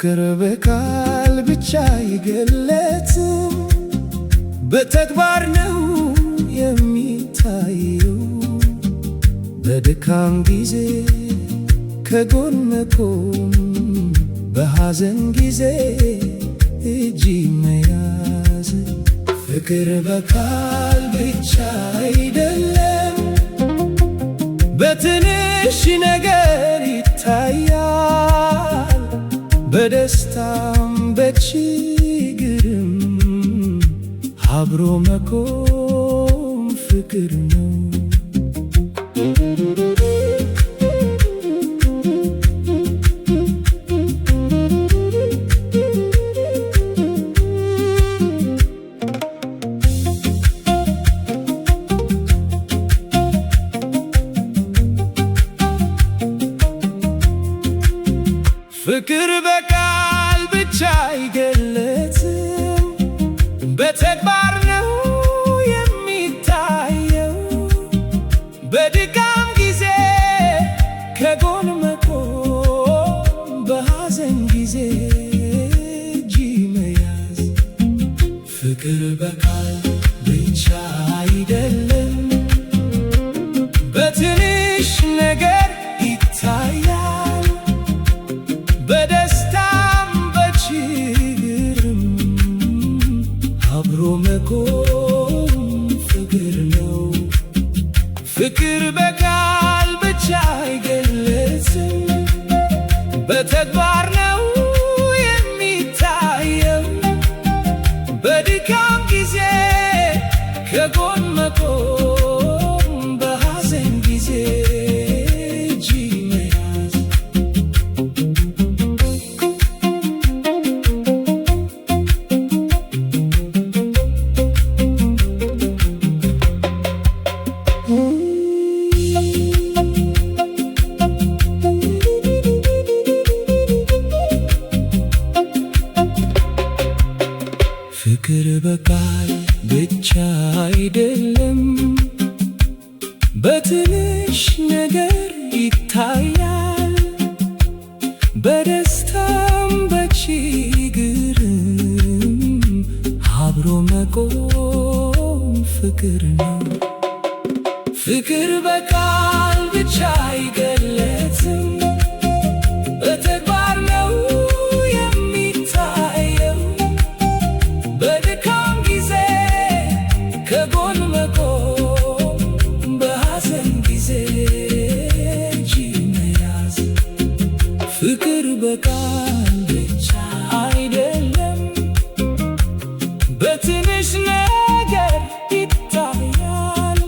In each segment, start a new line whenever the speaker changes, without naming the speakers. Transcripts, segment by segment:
ፍቅር በቃል ብቻ አይገለጽም፣ በተግባር ነው የሚታየው። በድካም ጊዜ ከጎን መቆም፣ በሐዘን ጊዜ እጅ መያዝ። ፍቅር በቃል ብቻ አይደለም፣ በትንሽ ነገር ይታያል። በደስታም በችግርም አብሮ መቆም ፍቅር ነው። ፍቅር በቃል ብቻ አይገለጽም፣ በተግባር ነው የሚታየው። በድካም ጊዜ ከጎን መቆም፣ በሐዘን ጊዜ እጅ መያዝ። ፍቅር በቃል ብቻ አይደለም፣ በትንሽ ነገር ይታያል። በደስታም በችግርም አብሮ መቆም ፍቅር ነው። ፍቅር በቃል ብቻ አይገለጽም፣ በተግባር ነው የሚታየው። በድካም ጊዜ ከጎን መቆም፣ በሐዘን ጊዜ እጅ መያዝ። ፍቅር በቃል ብቻ አይደለም፣ በትንሽ ነገር ይታያል። በደስታም በችግርም አብሮ መቆም ፍቅር ነው። ፍቅር በቃል ብቻ አይገለጽም፣ በተግባር ነው የሚታየው። በድካም ጊዜ ከጎን መቆም፣ በሐዘን ጊዜ እጅ መያዝ። ፍቅር በቃል ብቻ አይደለም፣ በትንሽ ነገር ይታያል።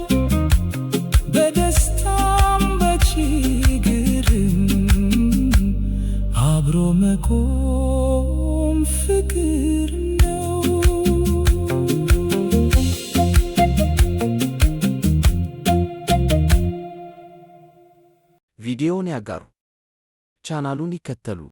በደስታም በችግርም አብሮ መቆም ፍቅር ነው።
ቪዲዮውን ያጋሩ፣ ቻናሉን ይከተሉ።